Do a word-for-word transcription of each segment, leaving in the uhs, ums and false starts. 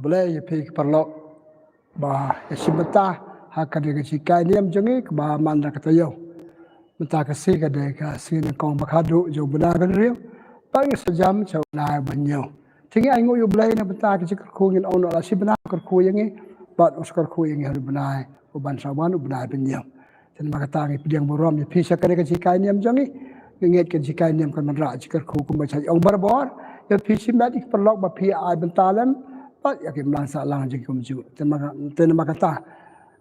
Khublei ïa phi ki paralok ba ïa shim bynta ha kane ka jinghikai niam jong ngi kaba man la ka taïew. Mynta ka sngi ka dei ka sngi nyngkong ba khatduh jong u bnai ba hynriew. Bad ngi sa jam sha u bnai ba hynñiew. Te ngi ainguh ïa u Blei na bynta ka jingkyrkhu, ngin ong noh la shi bnai u kyrkhu ïa ngi bad u sa kyrkhu ïa ngi ha u bnai uban sa wan, u bnai ba hynñiew. Te namar kata ngi pdiang burom ïa phi sha kane ka jinghikai niam jong ngi. Ngi ngeit ka jinghikai niam kan wanrah jingkyrkhu kumba sa ong barabor. Ïa phi shimet ki paralok ba phi ai bynta lem bad ïa ki imlang sahlang jong ngi kumjuh. Te namar, te namar kata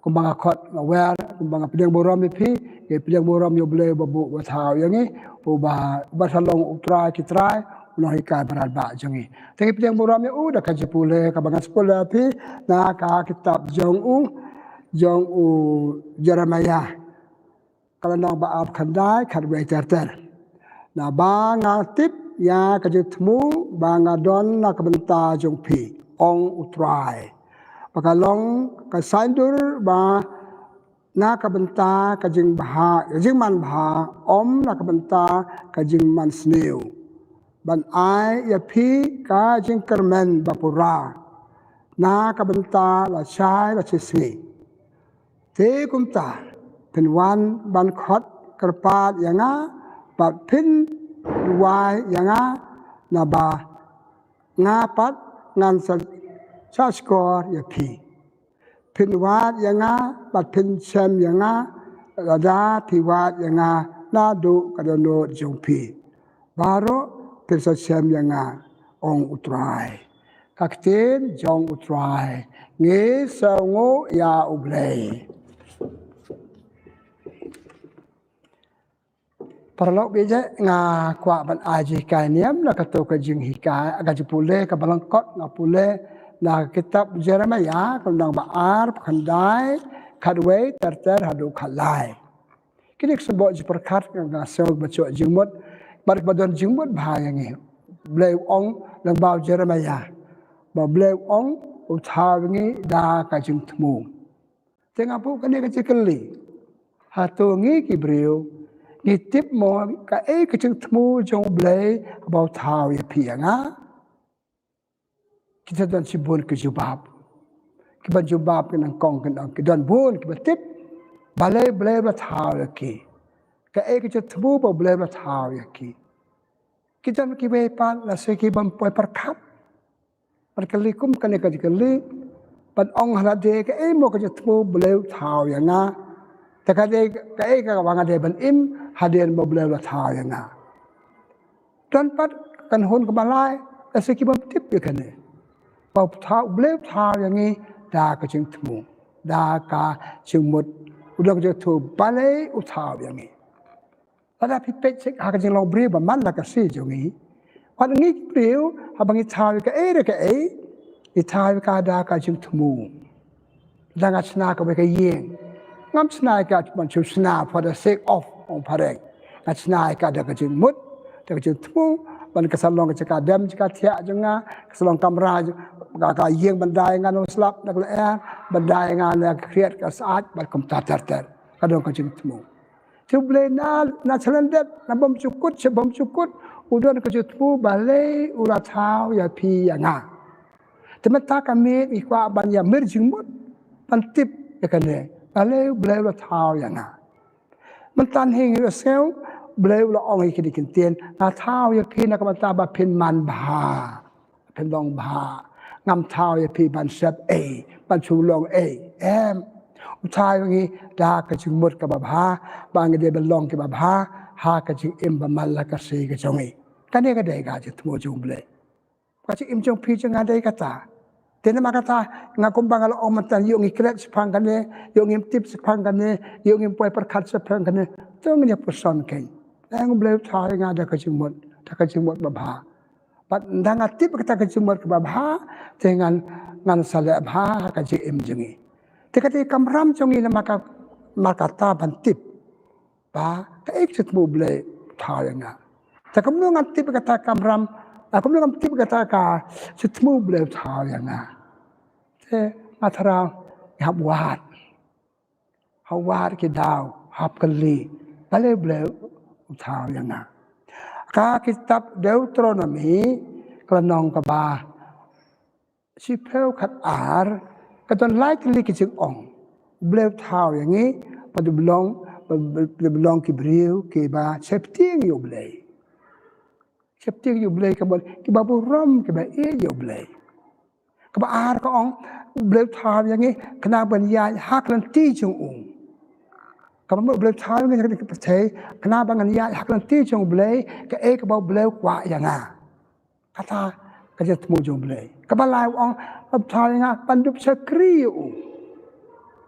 kumba nga khot nga wer, kumba nga pdiang burom ïa phi, ngi pdiang burom ïa u Blei uba buh uba thaw ïa ngi, uba, uba sa long u Trai ki trai, u nonghikai ba radbah jong ngi. Te ngi pdiang burom ïa u da ka jingpule kaba ngan sa pule ïa phi na ka kitab jong u, jong u Jeremaïah, ka lynnong ba arphew khyndai, khatwei ter ter. Naba nga tip ïa ka jingthmu ba nga don na ka bynta jong phi, ong u Trai, ba ka long ka saiñdur ba na ka bynta ka jingbha, ka jingmanbha, ym na ka bynta ka jingmansniew, ban ai ïa phi ka jingkyrmen bapura na ka bynta lashai lashisngi. Te kumta phin wan ban khot kyrpad ïa nga bad phin duwai ïa nga, naba nga pat ngan sa shahshkor ïa phi. Phin wad ïa nga bad phin shem ïa nga, lada phi wad ïa nga naduh ka dohnud jong phi. Baroh phin sa shem ïa nga, ong u Trai. Ka ktien jong u Trai. Ngi sngewnguh ïa u Blei. Paralok, bad nga kwah ban ai jinghikai niam na kato ka jinghikai, ka jingpule kaba lyngkot, nga pule na ka kitab Jeremaïah, ka lynnong ba arphew khyndai, khatwei ter ter haduh khatlai. Kine ki symboh jingpyrkhat nga, nga sngew ba shu jingmut, bad ba don jingmut bha ïa ngi. U Blei u ong lyngba u Jeremaïah ba u Blei u ong u thaw ïa ngi da ka jingthmu. Te nga buh kane ka jingkylli. Hato ngi ki briew ngi tip mo kaei ka jingthmu jong u Blei ba u thaw ïa phi ïa nga? Kita don shibun ki jubab. Ki ban jubab ki nyngkong ki nyngkong, ki don bun kiba tip balei u Blei u la thaw ïa ki. Kaei ka jingthmu ba u Blei u la thaw ïa ki. Ki don kiwei pat la shisha ki bym poi pyrkhat. Ban kylli kum kane ka jingkylli, ban ong ha lade kaei mo ka jingthmu ba u Blei u thaw ïa nga. Te ka dei kaei kaba nga dei ban im hadien ba u Blei u la thaw ïa nga. Don pat ka kynhun kaba lai, la shisha ki bym tip ïa kane. Ba u thaw, u Blei u thaw ïa ngi da ka jingthmu, da ka jingmut, u don ka jingthmu balei u thaw ïa ngi. Lada phi peit sha ka jinglong briew ba man la ka sngi jong ngi. Wat ngi ki briew, haba ngi thaw ïa kaei re kaei, ngi thaw ïa ka da ka jingthmu. Lada nga shna kawei ka ïing, ngam shna ïa ka ban shu shna for the sake of, ong phareng. Nga shna ïa ka da ka jingmut, da ka jingthmu, ban ka sa long ka jaka dem, jaka thiah jong nga, ka sa long kamra, ka, ka ïing ban da ïa nga na u slap, na ka lyer, ban da ïa nga na ka khriat ka syaid, bad kumta ter ter. Ka don ka jingthmu. Te u Blei na, na shalyndet, na bymjukut sha bymjukut, u don ka jingthmu balei u la thaw ïa phi ïa nga. Te mynta ka miet ngi kwah ban ïa mir jingmut, ban tip ïa kane, balei u Blei u la thaw ïa nga. Mynta hi ngi ïohsngew, u Blei u la ong ïa kine ki ktien, nga thaw ïa phi na ka bynta ba phin manbha. Phin long bha. Ngam thaw ïa phi ban sep ei, ban shu long ei. Em. U thaw ïa ngi da ka jingmut kaba bha, ba ngi dei ban long kiba bha ha ka jingim ba man la ka sngi ka jong ngi. Kane ka dei ka jingthmu jong u Blei. Ka jingim jong phi jong nga dei kata. Te namar kata nga kumba nga la ong mynta, ïoh ngi klet shaphang kane, ïoh ngim tip shaphang kane, ïoh ngim poi pyrkhat shaphang kane. To ngin ïa puson kein. Ngan, u Blei u thaw ïa nga da ka jingmut, da ka jingmut ba bha. Bad ynda nga tip kata ka jingmut kaba bha, te ngan, ngan sa leh bha ha ka jingim jong ngi. Te kata ka kamram jong ngi namar ka, namar kata ban tip ba kaei ka jingthmu u Blei u thaw ïa nga. Te kumno ngan tip kata ka kamram, ah, kumno ngan tip kata ka jingthmu u Blei u thaw ïa nga. Te nga tharai ngi hap wad. Hap wad ki daw, hap kylli, balei u Blei u thaw ïa nga. Ka kitab Deuteronomi, ka lynnong kaba Shiphew khat ar, ka don lai tylli ki jingong. U Blei u thaw ïa ngi, ba dep long, ba, ba, ba dep long ki briew, kiba sheptieng ïa u Blei. Sheptieng ïa u Blei, kiba, kiba burom, kiba ïeit ïa u Blei. Kaba ar ka ong, u Blei u thaw ïa ngi, khnang ban ïaid ha ka lynti jong u. Kaba mut u Blei u thaw ïa ngi, ha kane ka pyrthei, khnang ban ngan ïaid ha ka lynti jong u Blei, kaei kaba u Blei u kwah ïa nga. Kata ka jingthmu jong u Blei. Kaba lai u ong, u thaw ïa nga, ban dup shakri ïa u.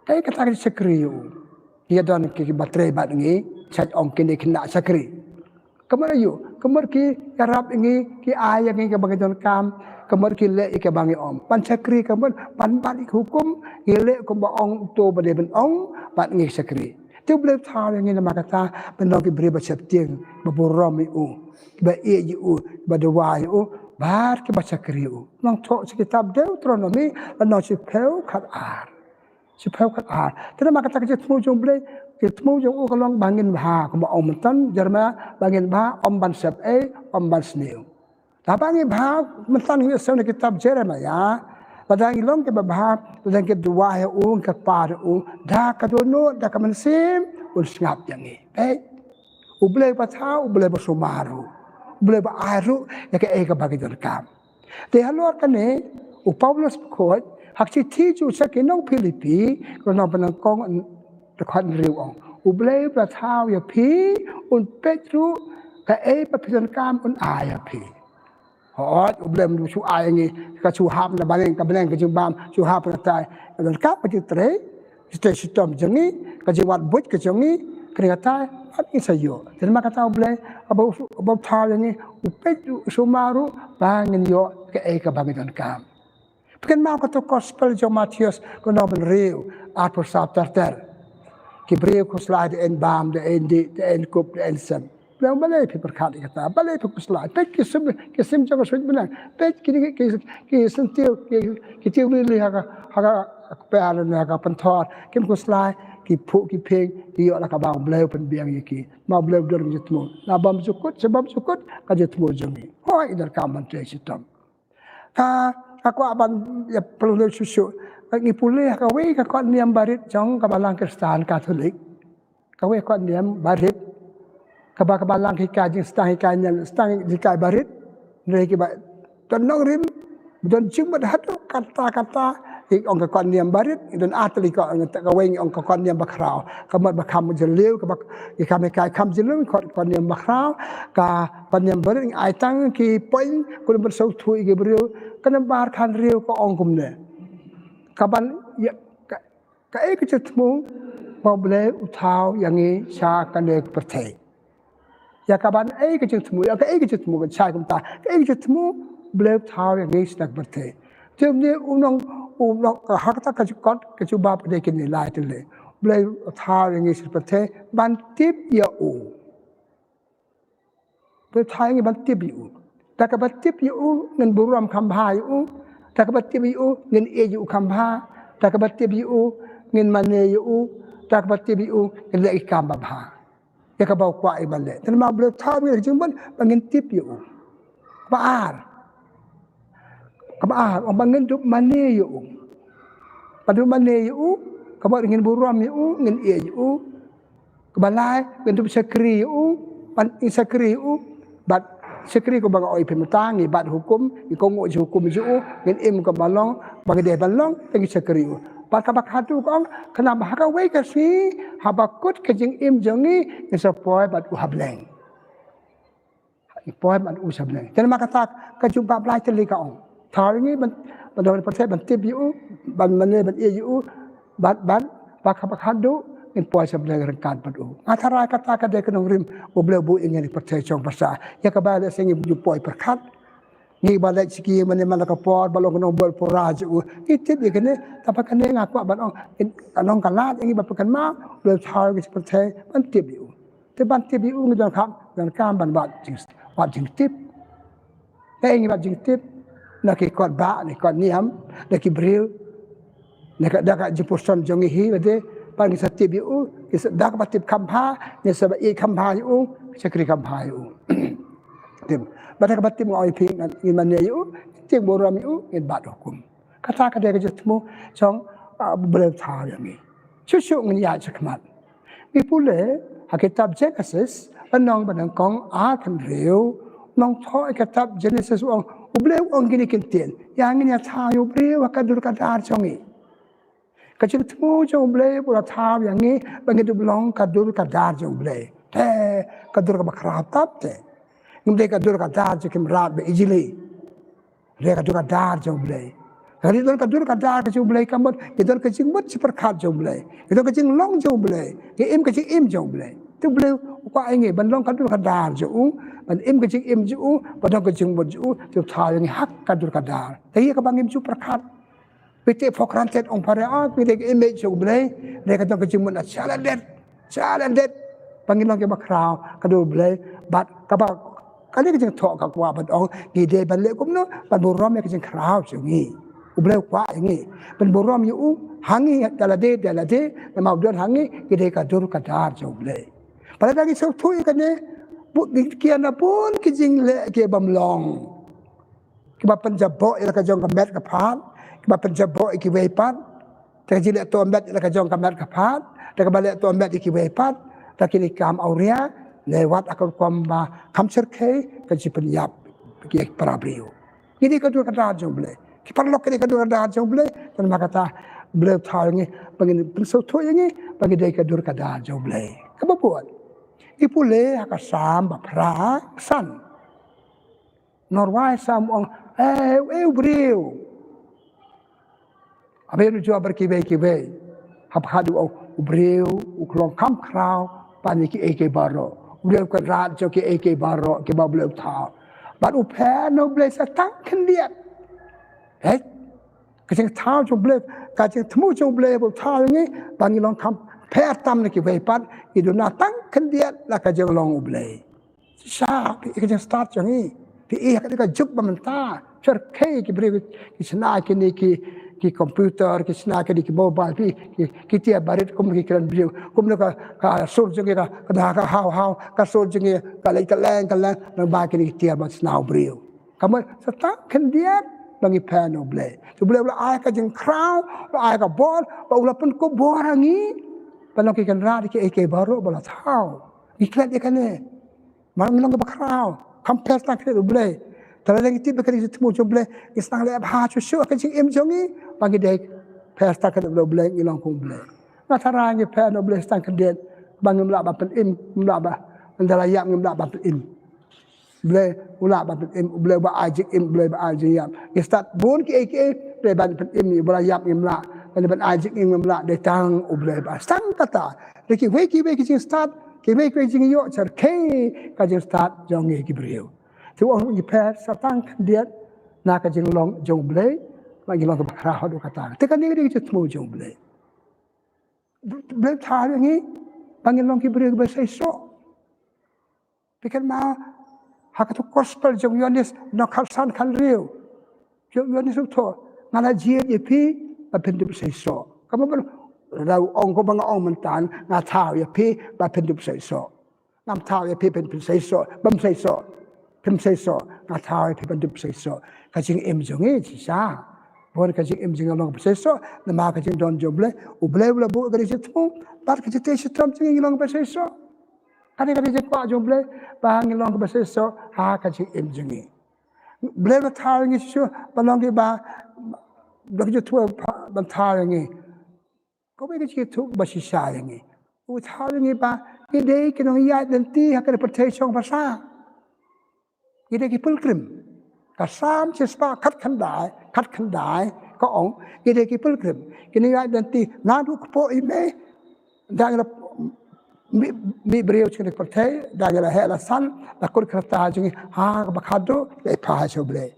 Kaei kata ka jingshakri ïa u. Ïa don ki, kiba trei bad ngi, shait ong kine khynnah shakri. Ka mut aïu, ka mut ki ïarap ïa ngi, ki ai ïa ngi kaba ngi donkam, ka mut ki leh ïa kaba ngi ong. Ban shakri ka mut, ban bat ïa ki hukum, ngi leh kumba ong uto ba dei ban ong, bad ngi shakri. Te u Blei u thaw ïa ngi namar kata, ban long ki briew ba sheptieng, ba burom ïa u, ba ïeit ïa u, ba dawa ïa u, bad kiba shakri ïa u. Nongthoh sha kitab Deuteronomi, lynnong shiphew khat ar. Shiphew khat ar. Te namar kata ka jingthmu jong u Blei, ka jingthmu jong u ka long ba ngin bha, kumba ong mynta Jeremaïah, ba ngin bha, ym ban sep ei, ym ban sniew. Te haba ngi bha, mynta ngi ïohsngew na kitab Jeremaïah, lada ngi long kiba bha, lada ngi dawa ïa u, ngi kyrpad ïa u, da ka dohnud, da ka mynsiem, un sngap ïa ngi. Peit. U Blei ba thaw, u Blei ba sumar ruh. U Blei ba ai ruh, ïa kaei kaba ngi donkam. Te halor kane, u Paulus u khuid, ha ka shithi jong u sha ki nong Philippi, ka lynnong ba nyngkong, dkhot hynriew ong. U Blei ba thaw ïa phi, un peit ruh, kaei ba phi donkam un ai ïa phi. Hooid, u Blei um shu ai ïa ngi, ka shu hap na bneng, ka bneng ka jingbam, shu hap na tai, ka donkam ka jingtrei, jingtrei shitom jong ngi, ka jingwad buit ka jong ngi, kane katai, pat ngi sa ïoh. Te namar kata u Blei, haba u, haba u thaw ïa ngi, u peit u sumar ruh, ba ngin ïoh, kaei kaba ngi donkam. Phi kynmaw kato ka gospel jong u Mathaios, ka lynnong ba hynriew, arphew saw ter ter. Ki briew khuslai da ein bam, da ein dih, da ein kup, da ein sem. Blei, balei phi pyrkhat ïa kata, balei phi khuslai. Peit ki sim, ki sim jong ka suiñ bneng. Peit ki, ki, ki, ki syntiew, ki, ki tiew lili ha ka, ha ka, ha ka pher ne ha ka pynthor. Kim khuslai, ki phuh ki phieng, ki ïoh la kaba u Blei u pynbiang ïa ki. Namar u Blei u don ka jingthmu. Na bymjukut, sha bymjukut, ka jingthmu jong ngi. Hooid, i donkam ban trei shitom. Ka, ka kwah ban ïa pule shuh shuh. Ngi pule ha kawei ka kot niam barit jong ka balang Khristan Katholik. Kawei ka kot niam barit. Kaba ka balang hikai jingsdang hikai niam sdang hikai barit. Hynrei kiba don nongrim, don jingmut haduh katta katta. Ngi ong ka kot niam barit, ngi don ar tylli ka kot, kawei ngi ong ka kot niam bakhraw. Ka mut ba kham jylliew, kaba ki kham hikai kham jylliew, kot, kot niam bakhraw. Ka Ka niam barit ngi ai tang ki point, kumno ban sngewthuh ïa ki briew, ka nambar khathynriew ka ong kumne. Kaban, ïa, ka, kaei ka jingthmu, ba u Blei u thaw ïa ngi sha kane ka pyrthei. Ïa kaban ei ka jingthmu, ïa kaei ka jingthmu, ka shai kumta, kaei ka jingthmu, u Blei u thaw ïa ngi sha kane ka pyrthei. Te une u nong, u nong, ha kata ka jingkot, ka jubab ka dei kine lai tylli. U Blei u thaw ïa ngi sha kane ka pyrthei, ban tip ïa u. Pyrthei ngi ban tip ïa u. Da kaba tip ïa u, ngin burom kham bha ïa u. Da kaba tip ïa u, ngin ïeit ïa u kham bha. Da kaba tip ïa u, ngin mane ïa u. Da kaba tip ïa u, ngin leh ki kam ba bha. Ïa kaba u kwah ïa ban leh. Te namar u Blei u thaw ïa ngi ka jingmut, ba ngin tip ïa u. Kaba ar. Kaba ar, ong ba ngin dup mane ïa u. Ba dup mane ïa u, kaba ngin burom ïa u, ngin ïeit ïa u. Kaba lai, ngin dup shakri ïa u, ban ngin shakri ïa u, bad shakri kumba nga ong ïa phi mynta, ngi bat hukum, ngi kohnguh jong hukum jong u, ngin im kumba long, ba ngi dei ban long, te ngin shakri ïa u. Bad kaba khatduh ka ong, khnang ba ha kawei ka sngi, haba kut ka jingim jong ngi, ngin sa poi bad u ha bneng. Poi ban u sha bneng. Te namar kata ka jubab lai tylli ka ong. Thaw ïa ngi ban, ban don pyrthei ban tip ïa u, ban mane ban ïeit ïa u, ban, ban, ba kaba khatduh, ngin poi sha bneng ryngkat bad u. Nga tharai kata ka dei ka nongrim, u Blei u buh ïa ngi ha pyrthei shong pyrshah. Ïa kaba lehse ngim ju poi pyrkhat. Ngi ba leit sha ki mane man la ka por, ba long ka nongbud pura jong u. Ngi tip ïa kane, tangba kane nga kwah ban ong, ka long ka lad ïa ngi ba pyrkhat ma, u Blei u thaw ïa ngi sha pyrthei, ban tip ïa u. Te ban tip ïa u ngi donkam, donkam ban wad jing, wad jingtip. Te ngi wad jingtip, na ki kot bah, na ki kot niam, na ki briew, na ka, da ka jingpuson jong ngi hi, ba dei, ba ngi sa tip ïa u, ngi sa da kaba tip kham bha, ngi sa ba ïeit kham bha ïa u, shakri kham bha ïa u. Tip. Ba da kaba tip nga ong ïa phi, ngin mane ïa u, tip burom ïa u, ngin bat hukum. Kata ka dei ka jingthmu jong, ah, U Blei u thaw ïa ngi. Shuh shuh ngin ïaid shakhmat. Ngi pule ha kitab Genesis, lynnong ba nyngkong, ar phew hynriew, nongthoh ïa kitab Genesis u ong, U Blei u ong kine ki ktien. Ïa ngin ïa thaw ïa u briew ha ka dur ka dar jong ngi. Ka jingthmu jong U Blei ba u la thaw ïa ngi, ba ngin dup long ka dur ka dar jong U Blei. Te ka dur kaba khraw tam te. Ngim dei ka dur ka dar jong ki mrad ba ijli. Re ka dur ka dar jong U Blei. Ka ri don ka dur ka dar ka jong U Blei ka mut, ngi don ka jingmut jingpyrkhat jong U Blei. Ngi don ka jinglong jong U Blei. Ngi im ka jingim jong U Blei. Te U Blei u kwah ïa ngi ban long ka dur ka dar jong u, ban im ka jingim jong u, ban don ka jingmut jong u, te u thaw ïa ngi ha ka dur ka dar. Te ïa kaba ngim ju pyrkhat. Phi take for granted ong pare ah, phi take image jong U Blei, re ka don ka jingmut na chalended, chalended. Ba ngin long kiba khraw, ka dur U Blei, bad kaba, ka dei ka jingthoh ka kwah ban ong, ngi dei ban leh kumno, ban burom ïa ka jingkhraw jong ngi. U Blei u kwah ïa ngi, ban burom ïa u, ha ngi, da lade, da lade, namar u don ha ngi, ngi dei ka dur ka dar jong U Blei. Pala da ngi sngewthuh ïa kane, bun, ngi kian na bun ki jingleh ki bym long. Kiba pynjaboh ïa la ka jong ka met ka phad, kiba pynjaboh ïa kiwei pat, te ka jingleh tohmet ïa la ka jong ka met ka phad, te kaba leh tohmet ïa kiwei pat, te kine ki kam awria, leh wat ha ka rukom ba kham syrkhei, ka jingpynïap, ki para briew. Kine ka dur ka dar jong U Blei. Ki paralok kine ka dur ka dar jong U Blei, te namar kata, U Blei u thaw ïa ngi, ba ngin pynsngewthuh ïa ngi, ba ngi dei ka dur ka dar jong U Blei. Kaba bud. Ngi pule ha ka Salm ba phra san. Nongrwai Salm u ong, eh, eh, u briew. Haba ïa u jubab bad kiwei kiwei. Haba khadduh u ong, u briew, u long kham khraw, ban ïa kiei kiei baroh. U briew u kynrad jong kiei kiei baroh, kiba U Blei u thaw. Bad u pher na U Blei sa tang khyndiat. Eh? Ka jingthaw jong U Blei, ka jingthmu jong U Blei ba u thaw ïa ngi, ba ngi long kham pher tam na kiwei pat, ngi duna tang khyndiat na ka jinglong U Blei. Shisha, phi i ka jingstad jong ngi. Phi i ha kane ka juk ba mynta. Syrkhei ki briew ki shna kine ki, ki computer, ki shna kine ki mobile, phi, ki, ki tiar barit kum ki kren briew. Kumno ka, ka sur jong ngi ka, ka da ka haw haw, ka sur jong ngi ka leit ka leng, ka leng, nang ba kine ki tiar ba shna u briew. Ka mut sa tang khyndiat ba ngi pher na U Blei. Te U Blei u la ai ka jingkhraw, u la ai ka bor, ba u la pynkup bor ha ngi. Ba long ki kynrad kiei kiei baroh ba la thaw. Ngi klet ïa kane. Mar ngi long kiba khraw, kham pher tang khyndiat U Blei. Te lada ngi tip ba ka dei ka jingthmu jong U Blei, ngi sdang leh bha shuh shuh ha ka jingim jong ngi, ba ngi dei pher tang khyndiat U Blei, ngi long kum U Blei. Nga tharai ngi pher na U Blei sa tang khyndiat, ba ngim lah ban pynim, ngim lah ban, ynda la ïap ngim lah ban pynim. U Blei u lah ban pynim, U Blei uba ai jingim, U Blei uba ai jingïap. Ngi stad bun kiei kiei, dei ban pynim, uba la ïap ngim lah, dei ban ai jingim ngim lah, dei tang U Blei ba. Sa tang kata, dei kiwei kiwei ki jingstad, kiwei kiwei jingïoh, syrkhei ka jingstad jong ngi ki briew. Te u ong ngi pher sa tang khyndiat na ka jinglong jong U Blei, ba ngi long kiba khraw haduh katta. Te kane ka dei ka jingthmu jong U Blei. U Blei u thaw ïa ngi, ba ngi long ki briew kiba seisoh. Phi kynmaw ha kato ka gospel jong u Ïoannis, lynnong khatsan khathynriew. Jong u Ïoannis u thoh, nga la jied ïa phi, ba phin dup seisoh. Ka mut ban, la u ong kumba nga ong mynta, nga thaw ïa phi, ba phin dup seisoh. Ngam thaw ïa phi phin, phin seisoh, bym seisoh. Phim seisoh, nga thaw ïa phi ban dup seisoh. Ka jingim jong ngi shisha. Bun ka jingim jong ngi long ba seisoh, namar ka jingdon jong U Blei, U Blei u la buh ka jingthmu, bad ka jingtei shitom jong ngi long ba seisoh. Kane ka dei ka jingkwah jong U Blei, ba ngi long ba seisoh, ha ka jingim jong ngi. U Blei u la thaw ngi shisha, ba long kiba, ba ka jingthmu ba thaw ngi. Kawei ka jingïathuh ba shisha ïa ngi. U thaw ïa ngi ba ngi dei ki nongïaid lynti ha kane ka pyrthei shong basa. Ngi dei ki pilgrim. Ka Salm shispah khatkhyndai, khatkhyndai ka ong ngi dei ki pilgrim. Ki nongïaid lynti naduh kpoh i mei. Da ngi la mih, mih briew sha kane ka pyrthei, da ngi la heh la san, la kut ka rta jong ngi ha kaba khadduh, la ïa phai sha U Blei.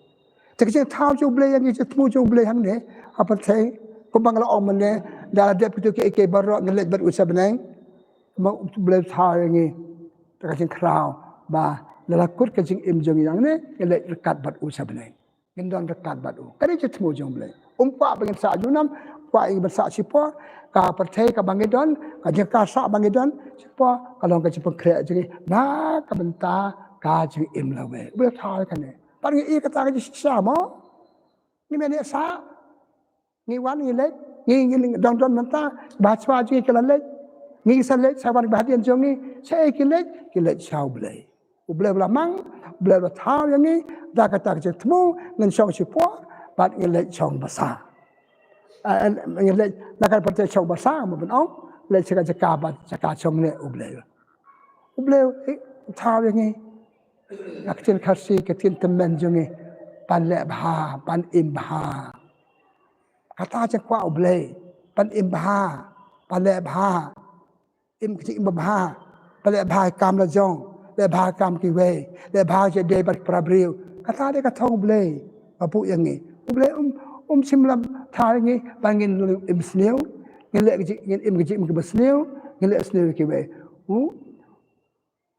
Te ka jingthaw jong U Blei ïa ngi, jingthmu jong U Blei hangne ha pyrthei, kumba nga la ong mynne, da la dep kito kiei kiei baroh ngin leit bad u sha bneng. Kumba U Blei u thaw ïa ngi, te ka jingkhraw ba lada la kut ka jingim jong ngi hangne, ngin leit ryngkat bad u sha bneng. Ngin don ryngkat bad u. Ka dei ka jingthmu jong U Blei. Um kwah ba ngin sah junom, kwah ïa ngi ban sah shipor, ka pyrthei kaba ngi don, ka jingkha sah ba ngi don shipor, ka long ka jingpynkhreh jong ngi na ka bynta ka jingim lawei. U Blei u thaw ïa kane. Bad ngi i kata ka jingshisha mo. Ngim ïa neh sah. Ngi wan ngi leit, ngi ngi dang don mynta, ba chwa jong ngi ki la leit. Ngi sa leit sha wan ba hadien jong ngi, sha ei ki leit, ki leit sha U Blei. U Blei u la mang, U Blei u la thaw ïa ngi, da kata ka jingthmu, ngin shong shapoh, bad ngi leit shong basa. Ah, ngi leit, na ka pyrthei shong basa, mo ban ong, leit sha ka jaka bad jaka shong ne U Blei. U Blei u thaw ïa ngi. Ka ktien Khasi, ka ktien tymmen jong ngi, ban leh bha, ban im bha. Kata jingkwah U Blei, ban im bha, ban leh bha. Im ka jingim babha, ban leh bha ïa ka kam la jong, leh bha ïa ka kam kiwei, leh bha ïa ka jingïadei bad para briew. Kata dei ka thong U Blei ba buh ïa ngi. U Blei um, um shym la thaw ïa ngi ba ngin im sniew, ngin leh ka jing, ngin im ka jingim kaba sniew, ngin leh sniew ïa kiwei. U,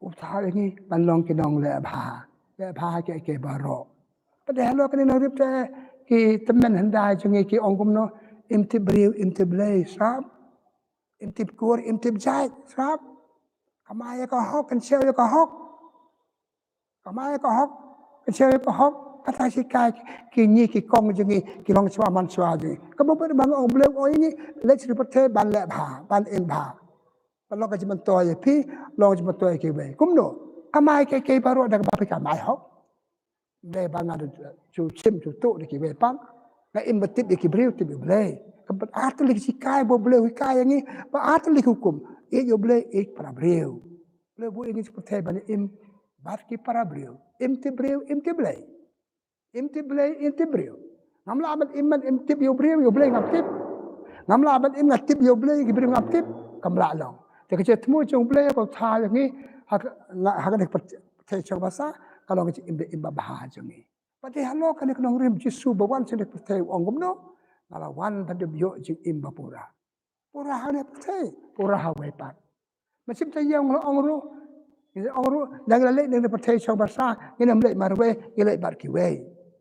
u thaw ïa ngi ban long ki nongleh bha, leh bha ïa kiei kiei baroh. Pat de halor kane nongrep te, ki tymmen hyndai jong ngi ki ong kumno, im tip briew, im tip Blei, sngap. Im tip kur, im tip jait, sngap. Kamai ïa ka hok, kynshew ïa ka hok. Kamai ïa ka hok, kynshew ïa ka hok. Kata shi kai ki ngi ki kong jong ngi, ki longshuwa manshuwa jong ngi. Ka mut ba nga ong U Blei u ong ïa ngi, leit sha pyrthei ban leh bha, ban im bha. Ban long ka jingmyntoi ïa phi, long ka jingmyntoi ïa kiwei. Kumno, kamai kiei kiei baroh da kaba phi kamai hok. Dei ba nga da ju shim ju tuh da kiwei pat. Nga im ba tip ïa ki briew, tip ïa U Blei. Ka ba ar tylli ki shikai ba U Blei u hikai ïa ngi, ba ar tylli ki hukum. Ïeit ïa U Blei, ïeit para briew. U Blei u buh ïa ngi sha pyrthei ban im bad ki para briew. Im tip briew, im tip Blei. Im tip Blei, im tip briew. Ngam lah ban im ban im tip ïa u briew, ïa U Blei ngam tip. Ngam lah ban im nga tip ïa U Blei, ïa ki briew ngam tip. Kam lah long. Te ka jingthmu jong U Blei ka thaw ïa ngi ha ka, ha kane ka pyrthei shong basa, ka long ka jingim ba im babha jong ngi. Pat de halor kane ka nongrim Jisu ba wan sha kane ka pyrthei u ong kumno, nga la wan ban ïoh jingim bapura. Pura ha kane ka pyrthei, pura ha kawei pat. Mynsiem taïew nga la ong ruh, nga la ong ruh, lada ngi la leit na kane ka pyrthei shong basa, ngin ym leit marwei, ngi leit bad kiwei.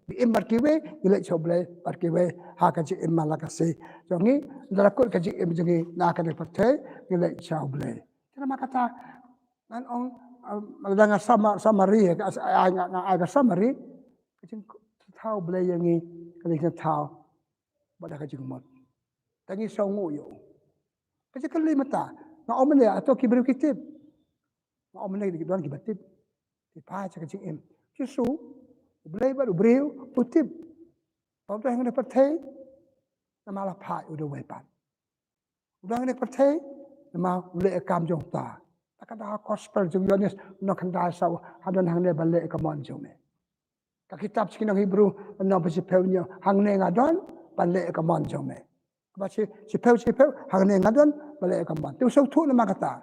Ngi im bad kiwei, ngi leit sha U Blei bad kiwei, ha ka jingim malakasi jong ngi, lada la kut ka jingim jong ngi na kane ka pyrthei, ngi leit sha U Blei. Te namar kata, ngan ong, um, lada nga sama-, summary, ka, ai, nga, nga ai ka summary, ka jingthaw Blei ïa ngi, ka jingthaw bad da ka jingmut. Te ngi sngewnguh ïa u. Ka jingkylli mynta, nga ong mynne, hato ki briew ki tip? Nga ong mynne, ki don kiba tip. Ki phai sha ka jingim. Jisu, U Blei bad u briew u tip. Ba u don ha kane ka pyrthei, namar la phai u da uwei pat. U don ha kane ka pyrthei namar u leh ïa ka kam jong uta. Te ka da ha gospel jong u Ïoannis, lynnong khyndai, saw, ha don hangne ban leh ïa ka mon jong me. Ka kitab sha ki nong Hebru, lynnong ba shiphew, hynñiew, hangne nga don ban leh ïa ka mon jong me. Kaba shi, shiphew, shiphew, hangne nga don ban leh ïa ka mon. Te u sngewthuh namar kata.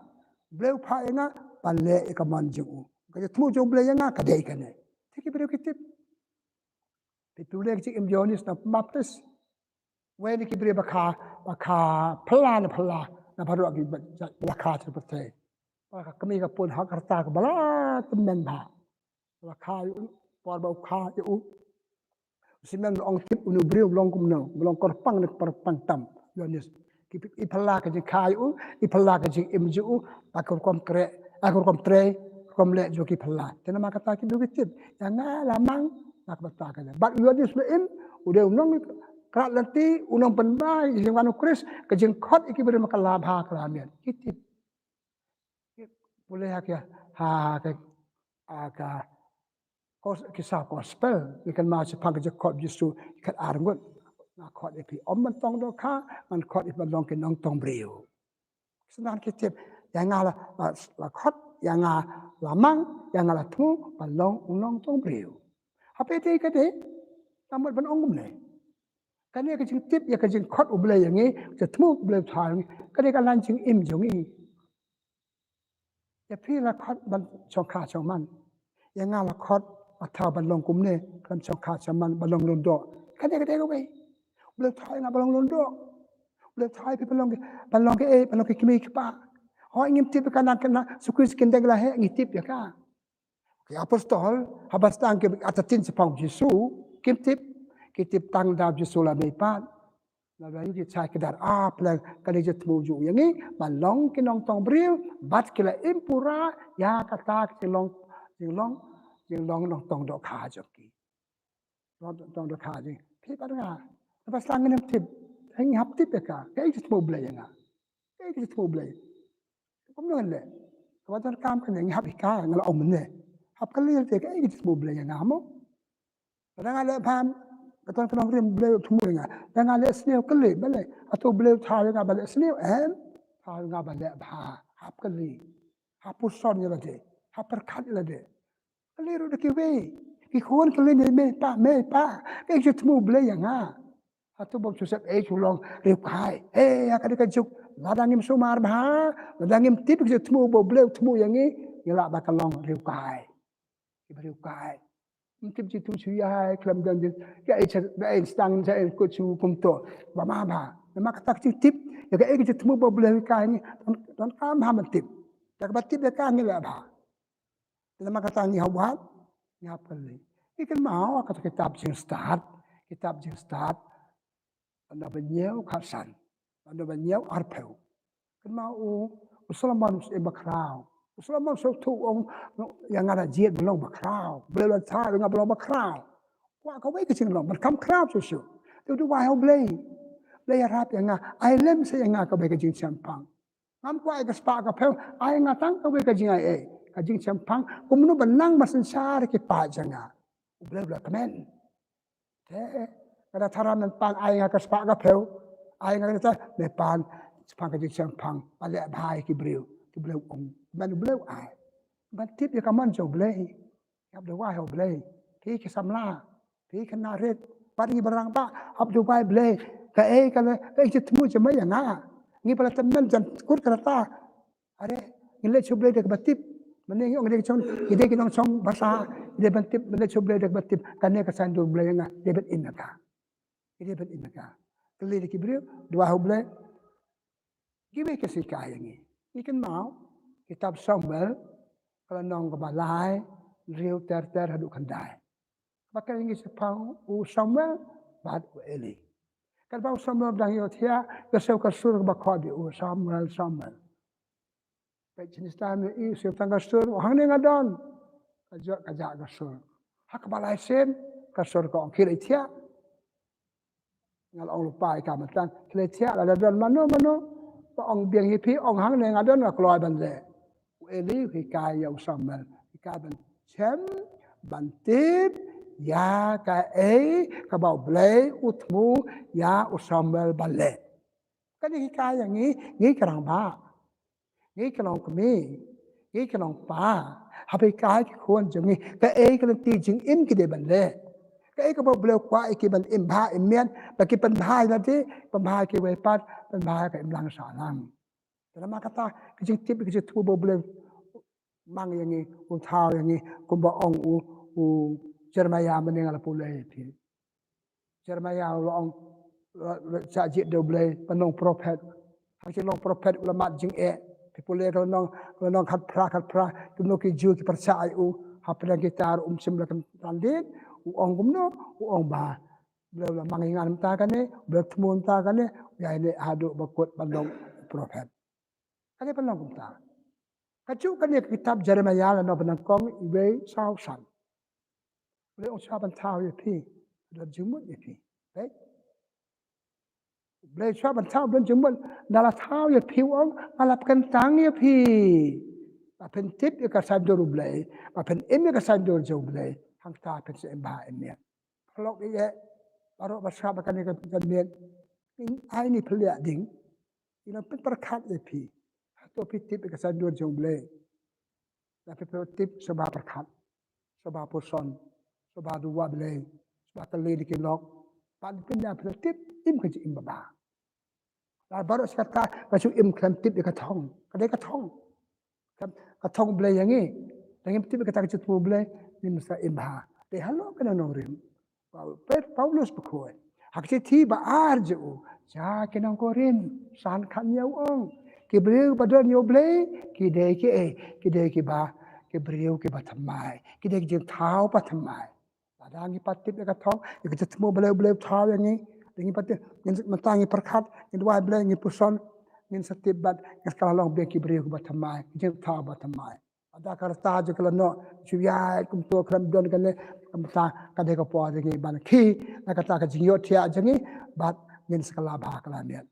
Blei u phah ïa nga ban leh ïa ka mon jong u. Ka jingthmu jong U Blei ïa nga ka dei kane. Te ki briew ki tip. Phi pule ka jingim u Ïoannis na Pynbaptis. Wei na ki briew ba kha, ba kha phylla na phylla, na baroh ki ba, ba la kha sha pyrthei. Ba ka kmie ka pun ha ka rta kaba la tymmen bha. Ba la kha ïa u, por ba u kha ïa u. U Simeon u ong tip une u briew u long kumno, u long kyrpang ne kyrpang tam, u Ïoannis. Ki, i phylla ka jingkha ïa u, i phylla ka jingim jong u, ba ka rukom trei, ba ka rukom trei, rukom leh jong ki phylla. Te namar kata ki briew ki tip, ïa nga la mang, na ka bynta kane. Bad u Ïoannis u la im, u dei u nongkrat lynti, u nongpynbna ïa ka jingwan u Khrist, ka jingkhot ïa ki briew ma ka la bha ka la miat. Ki tip. Pule ha ka, ha ka, ha ka, kos-, ki saw gospel, ngi kynmaw shaphang ka jingkhot u Jisu, ki khatar ngut. Nga khot ïa phi ym ban tong dohkha, ngan khot ïa phi ban long ki nongtong briew. Synran ki tip, ïa nga la, la, la khot, ïa nga la mang, ïa nga la thmu ban long u nongtong briew. Hapdeng kane, nga mut ban ong kumne. Kane ka jingtip, ïa ka jingkhot U Blei ïa ngi, ka jingthmu U Blei u thaw ïa ngi, kane ka lan jingim jong ngi. Ïa phi la khot ban shongkha shongman. Ïa nga la khot, la thaw ban long kumne, khlem shongkha shongman, ban long lyngdoh. Kane ka dei kawei. U Blei u thaw ïa nga ban long lyngdoh. U Blei u thaw ïa phi ban long ki, ban long ki, eh, ban long ki kmie ki kpa. Hooid ngim tip ïa ka nang, ka nang, Jisu Khrist kin dang la heh, ngi tip ïa ka. Ki apostol, haba sdang ki artatien shaphang u Jisu, kim tip, ki tip tang da u Jisu la mihpat. Lada ïoh ki shai kdar, ah, pleng, kane ka jingthmu jong u ïa ngi, ban long ki nongtong briew, bad ki la im pura, ïa kata ka jinglong, jinglong, jinglong nongtong dohkha jong ki. Nongtong dohkha jong ki. Phi bad nga. Haba sdang ngin ym tip. Ngi hap tip ïa ka, kaei ka jingthmu Blei ïa nga. Kaei ka jingthmu Blei. Kumno ngan leh. Kaba donkam kane ngi hap hikai, nga la ong mynne. Hap kylli te kaei ka jingthmu Blei ïa nga mo. Lada nga leh bha, ka don ka nongrim Blei u thmu ïa nga. Lada nga leh sniew, kylli, balei? Hato Blei u thaw ïa nga ba leh sniew? Em, thaw ïa nga ba leh bha. Hap kylli. Hap puson ïa lade. Hap pyrkhat ïa lade. Kylli ruh da kiwei. Ki khun kylli, mei mei pa, mei pa, kaei ka jingthmu Blei ïa nga. Hato Bah Joseph H u long riewkai? Hei, ha kane ka juk, lada ngim sumar bha, lada ngim tip ka jingthmu ba U Blei u thmu ïa ngi, ngi lah ba ka long riewkai. Kiba riewkai. Ym tip jingthmu shu ïai khlem don jing, ïa, ïa, ïa, sdang, ïa, ïa, kut shu kumto. Ba ma bha. Namar kata ka jingtip ïa kaei ka jingthmu ba U Blei u hikai ïa ngi, don, donkam bha ban tip. Da kaba tip ïa ka ngi lah bha. Te namar kata ngi hap wad, ngi hap kylli. Ngi kynmaw ha kata ka kitab Jingstad, kitab Jingstad, lynnong ba hynñiew khatsan, lynnong ba hynñiew arphew. Kynmaw u, u Solomon u syiem bakhraw. U Solomon u sngewthuh u ong, ïa nga la jied ban long bakhraw. Blei la thaw ïa nga ban long bakhraw. Kwah kawei ka jinglong, ban kham khraw shuh shuh. Te u duwai ha U Blei. Blei ïarap ïa nga, ai lem sa ïa nga kawei ka jingshemphang. Ngam kwah ïa ka spah ka phew, ai nga tang kawei ka jingaiei, ka jingshemphang, kumno ban nang ban synshar ïa ki paid jong nga. U Blei u la kmen. Te, ka da tharam, men pan ai nga ka spah ka phew, ai nga kata, men pan, shemphang ka jingshemphang, ba leh bha ïa ki briew, ki briew um, men U Blei u ai. Ban tip ïa ka mon jong U Blei. Hap duwai ha U Blei. Phi ki samla, phi ki narit, bad ngi baroh ba hap duwai Blei. Kaei ka la, kaei ka jingthmu jong me ïa nga. Ngi ba la tymmen jan kut ka rta. Are, ngi leit sha U Blei da kaba tip. Mynne ngi ong ngi dei ki nongshong, ngi dei ki nongshong basa, ngi dei ban tip, ngi leit sha U Blei da kaba tip. Kane ka saiñdur Blei ïa nga, ngi dei ban im ïa ka. Ngi dei ban im ïa ka. Kylli da ki briew, duwai ha U Blei. Kiwei ki sikai ïa ngi. Ngi kynmaw, kitab Samuel, ka lynnong kaba lai, hynriew ter ter haduh khyndai. Ba kren ïa ngi shaphang u Samuel bad u Eli. Katba u Samuel u dang ïohthiah, ka siew ka sur kaba khot ïa u, Samuel, Samuel. Peit shane, sdang ïa u, siew tang ka sur, hangne nga don. Ka jot ka jah ka sur. Ha kaba lai sien, ka sur ka ong, khie leit thiah. Nga la ong lypa ïa ka mynta, khie leit thiah, lada don mano mano ba ong biang ïa phi, ong hangne nga don, nga kloi ban leh. U Eli u hikai ïa u Samuel, hikai ban shem, ban tip ïa kaei kaba U Blei u thmu ïa u Samuel ban leh. Kane hikai ïa ngi, ngi ki rangbah. Ngi ki nongkmie, ngi ki nongpa, hap hikai ki khun jong ngi kaei ka lynti jingim ki dei ban leh. Kaei kaba U Blei u kwah ïa ki ban im bha im miat, ba ki pynbha ïa lade, pynbha ïa kiwei pat, pynbha ïa ka imlang sahlang. Te namar kata ka jingtip, ka jingthmu ba U Blei u mang ïa ngi, u thaw ïa ngi, kumba ong u, u Jeremiah mynne nga la pule ïa phi. Jeremiah u la ong, la, la shah jied da U Blei ban long prophet. Hangta long prophet u la mad jingeh. Phi pule ka lynnong, ka lynnong khatphra, khatphra, kumno ki Jiw ki pyrshah ïa u, hapdeng kita ruh um shym la kynran dien, u ong kumno, u ong ba U Blei u la mang ïa nga mynta kane, U Blei u thmu mynta kane, u ïaineh haduh ba kut ban long prophet. Kane ban long kumta. Kajuh kane ka kitab Jeremiah lynnong ba nyngkong, wei, saw, san. U Blei u ong shwa ban thaw ïa phi, don jingmut ïa phi. Peit. U Blei u shwa ban thaw, don jingmut, nga la thaw ïa phi, u ong, nga la pynkyntang ïa phi. Ba phin tip ïa ka saiñdur U Blei, ba phin im ïa ka saiñdur jong U Blei, hangta phin sa im bha im miat. Paralok ïa, baroh ba sngap ïa kane ka miet, ngi ai ni pynlong ding, ngi nang pynpyrkhat ïa phi. Hato phi tip ïa ka saiñdur jong U Blei? Lada phi tip, sngewbha pyrkhat, sngewbha puson, sngewbha duwai Blei, sngewbha kylli da ki lok. Ban pynjah phi la tip, im ka jingim babha. Lada baroh shi katta ka shu im khlem tip ïa ka thong, ka dei ka thong. Ka, ka thong Blei ïa ngi. Lada ngim tip ïa kata ka jingthmu Blei, ngim sa im bha. Te halor kane nongrim, Paul-, Paulus bakhuid ha ka shithi ba ar jong u, sha ki nong Korinth, san khathynñiew, u ong, ki briew ba don ïa U Blei ki dei kiei? Ki dei kiba, ki briew kiba thymmai, ki dei ki jingthaw ba thymmai. Lada ngi pat tip ïa ka thong, ïa ka jingthmu Blei, U Blei u thaw ïa ngi, lada ngi pat tip, ngin, mynta ngi pyrkhat, ngin duwai Blei, ngi puson, ngin sa tip bad ngin sa kylla long biang ki briew kiba thymmai, ki jingthaw ba thymmai. Lada ka rta jong ka la noh shu ïaid kumto, khlem don kane, kumta ka dei ka por jong ngi ban khie na kata ka jingïohthiah jong ngi bad ngin sa kylla bha kylla miat.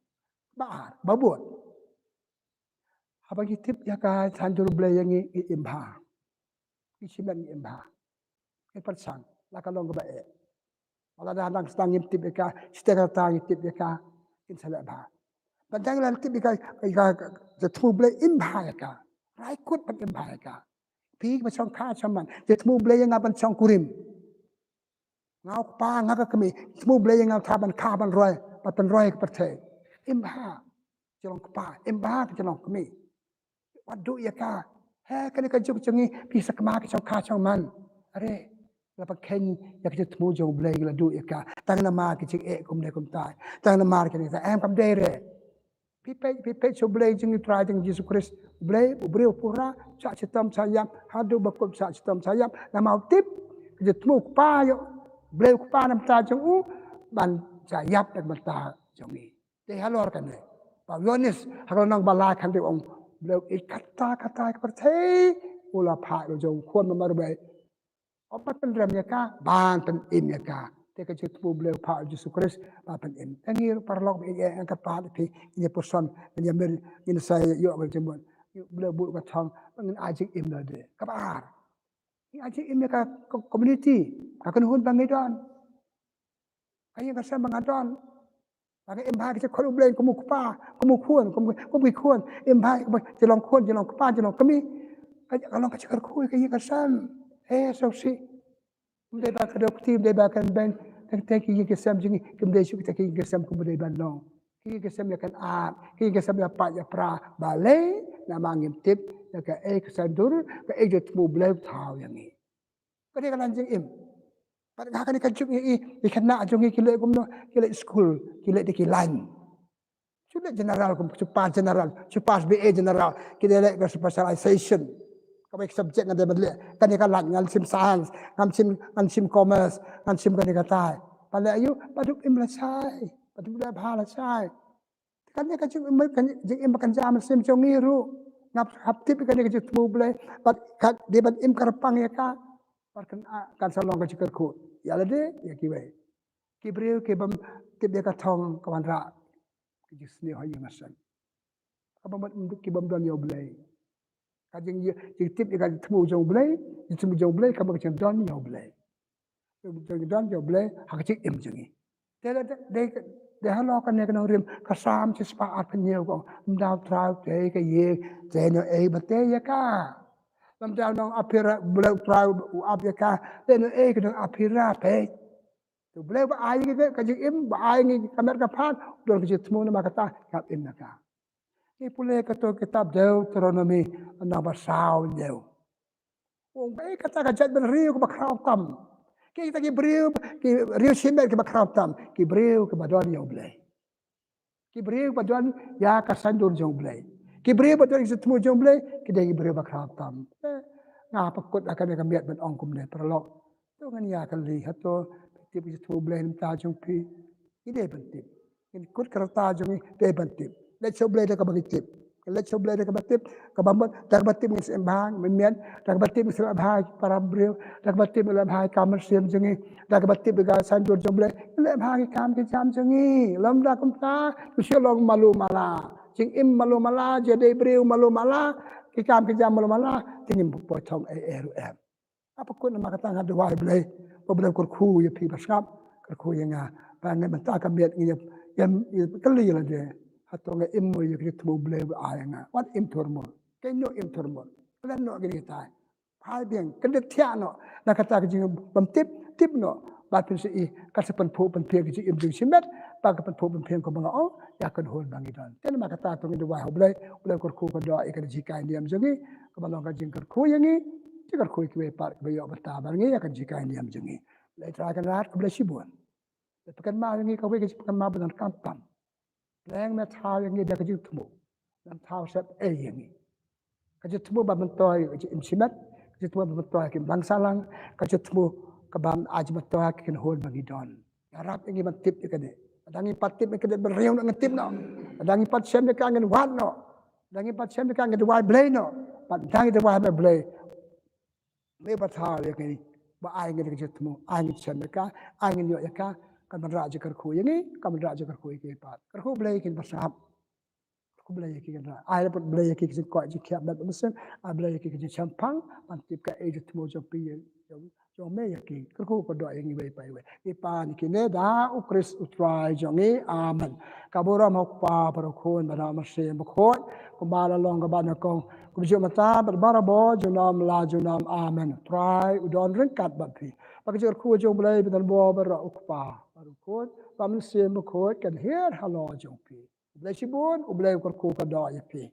Ba ar, ba bud. Haba ngi tip ïa ka saiñdur Blei ïa ngi, ngi im bha. Ngi shimet ngi im bha. Ngi pyrshang, la ka long kaba eh. Lada dang sdang ngim tip ïa ka, shiteng kata ngi tip ïa ka, ngin sa leh bha. Ban dang la tip ïa ka, ïa ka, ka jingthmu Blei im bha ïa ka. Rai kut ban im bha ïa ka. Phi ba shong kha shong man, jingthmu Blei ïa nga ban shong kurim. Nga u kpa nga ka kmie, jingthmu Blei ïa nga thaw ban kha ban roi, ban pynroi ka pyrthei. Im bha, ka jinglong kpa, im bha ka jinglong kmie. Wat duh ïa ka. He, kane ka juk jong ngi, phi sa kma ka shong kha shong man. Are, la pynkheiñ ïa ka jingthmu jong U Blei ngi la duh ïa ka. Tang namar ka jingeh kumne kumtai. Tang namar kane ka em kam dei re. Phi peit, phi peit sha U Blei jong ngi Trai jong ngi Jisu Khrist. U Blei, u briew pura, shah shitom shah ïap, haduh ba kut shah shitom shah ïap. Namar u tip, ka jingthmu u kpa ïa U Blei u kpa na bynta jong u, ban shah ïap na bynta jong ngi. Te halor kane. Ba u Ïoannis, ha ka lynnong ba lai kane u ong, U Blei u ïeit katta katta ïa ka pyrthei, u la phah u jong u khun ba marwei. Ym pat pynrem ïa ka, ban pynim ïa ka. Te ka jingthmu Blei u phah u Jisu Khrist, ban pynim. Te ngi ruh paralok ba ïeit, nga kyrpad ïa phi, ngin ïa puson, ngin ïa mir, ngin sa ïoh ka jingmut. Blei bud ka thong, ngin ai jingim lade. Kaba ar. Ngin ai jingim ïa ka, ka community, ka kynhun ba ngi don. Ka ïing ka sem ba nga don. Ba nga im bha ka jingkhot U Blei kum u kpa, kum u khun, kum, kum ki khun. Im bha, kum jinglong khun, jinglong kpa, jinglong kmie. Ka, ka long ka jingkyrkhu ka ïing ka sem. Eh, sngewsih. Ym dei ba ka dei kti, ym dei ba kan ben. Tang tang ki ïing ki sem jong ngi, kim dei shuh kita ki ïing ki sem kum dei ban long. Ki ïing ki sem ïa kan ap, ki ïing ki sem ïa pait ïa pra. Balei, namar ngim tip ïa kaei ka saiñdur, kaei ka jingthmu Blei u thaw ïa ngi. Ka dei ka lan jingim. Bad ha kane ka juk ngi i, i khynnah jong ngi ki leh kumno, ki leh skul, ki leh da ki lain. Shu leh general kum, shu pass general, shu pass B A general, ki dei leh ka specialization. Kawei ka subject ngan dei ban leh, kane ka lain ngan shim science, ngan shim, ngan shim commerce, ngan shim kane katai. Ba leh aïu, ba duk im lashai, ba duk leh bha lashai. Kane ka jingim, ka jingim ba kynja mynsiem jong ngi ruh. Ngam hap tip kane ka jingthmu Blei. Bad ka dei ban im kyrpang ïa ka. Bad kan, ah, kan sa long ka jingkyrkhu ïa lade, ïa kiwei. Ki briew ki bym tip ïa ka thong ka wanrah ka jingsniew ha ïing ha sem. Ka bym, ki bym don ïa U Blei. Ka jing, jingtip ïa ka jingthmu jong U Blei, jingthmu jong U Blei, ka bym ka jingdon ïa U Blei. Jong, jong, jong, jong U Blei, ha ka jingim jong ngi. Te, te, te, te, te halor kane ka nongrim, ka Salm shispah arphew hynñiew ka ong, lymda U Trai u tei ka ïing, te nongei ba tei ïa ka. Lymda u nongaphira, Blei U Trai u ap ïa ka, te nongei ka nongaphira, peit. Te U Blei ba ai ngi ka jingim, ba ai ngi ka met ka phad, don ka jingthmu namar kata, ka im na ka. Ngi pule kato kitab Deuteronomi, lynnong ba saw hynñiew. Ong ba kata ka jaitbynriew kaba khraw tam. Kita ki briew, ki riew shimet kiba khraw tam. Ki briew kiba don ïa U Blei. Ki briew ba don ïa ka saiñdur jong U Blei. Ki briew ba don ïa ka jingthmu jong U Blei. Ki dei ki briew ba khraw tam. Eh, nga pynkut ha kane ka miet ban ong kumne paralok. To ngin ïa kylli hato phi tip ka jingthmu Blei na bynta jong phi. Ngi dei ban tip. Ngin kut ka rta jong ngi dei ban tip. Leit sha U Blei da kaba ngi tip. Leit sha U Blei da kaba tip. Kaba mut da kaba tip ngin sa im bha, ngin miat. Da kaba tip ngin sa leh bha para briew. Da kaba tip ngin leh bha ka mynsiem jong ngi. Da kaba tip ka saiñdur jong U Blei. Leh bha ki kam ki jam jong ngi. Lymda kumta, to shu long malu mala. Jingim malu mala, jingdei briew malu mala. Ki kam ki jam malu mala. Te ngim poi thong ei ei ruh em. Nga pynkut namar kata nga duwai Blei, ba Blei u kyrkhu ïa phi ba sngap, kyrkhu ïa nga. Ba na mynta ka miet ngi ïa, ïa, ïa kylli ïa lade. Hato nga im mo ïa ka jingthmu Blei ba ai ïa nga. Wat im thurmur. Kynnoh im thurmur. Klet noh kine kitai. Phai biang, kyndit thiah noh. Na kata ka jingbymtip, tip noh. Bad phin sa i, ka sa pynphuh pynphieng ka jingim jingshimet, bad ka pynphuh pynphieng kumba nga ong, ïa ka kynhun ba ngi don. Te namar kata to ngi duwai ha U Blei, U Blei u kyrkhu kyndoh ïa ka jinghikai niam jong ngi, kaba long ka jingkyrkhu ïa ngi, jingkyrkhu ïa kiwei pat kiba ïoh bynta bad ngi ïa ka jinghikai niam jong ngi. Lei Trai Kynrad khublei shibun. Lei pynkynmaw ïa ngi kawei ka jingpynkynmaw ba donkam tam. Pleng me thaw ïa ngi da ka jingthmu. Lem thaw sep ei ïa ngi. Ka jingthmu ba myntoi ka jingim shimet, ka jingthmu ba myntoi ka jingim balang sahlang, ka jingthmu kaba ai jingmyntoi ka kynhun ba ngi don. Ïarap ïa ngi ban tip ïa kane. Lada ngi pat tip ïa kane ban riew noh ngin tip noh. Lada ngi pat shem ïa ka ngin wad noh. Lada ngi pat shem ïa ka ngin duwai Blei noh. Pat lada ngi duwai Blei. Me ba thaw ïa ngi, ba ai ngi da ka jingthmu, ai ngi shem ïa ka, ai ngi ïoh ïa ka, Kan wanrah jingkyrkhu ïa ngi, kan wanrah jingkyrkhu ïa ki pat. Kyrkhu Blei kin bashah. Kyrkhu Blei ïa ki kan wanrah. Ai la pat Blei ïa ki ki jingkoit jingkhiah ban mynsiem, ai Blei ïa ki ki jingshemphang, ban tip kaei jingthmu jong phi ïa, jong, jong me ïa ki. Kyrkhu kyrdoh ïa ngi iwei pa iwei. Ngi pan ïa kine da U Khrist U Trai jong ngi. Amen. Ka burom ha U Kpa bad U Khun bad ha U Mynsiem Bakhuid. Kumba la long kaba nyngkong, kumjuh mynta bad barabor junom la junom. Amen. U Trai u don ryngkat bad phi. Ba ka jingkyrkhu jong U Blei ba don bor baroh, U Kpa bad U Khun bad U Mynsiem Bakhuid kan hiar halor jong phi. U Blei shibun, U Blei u kyrkhu kyrdoh ïa phi.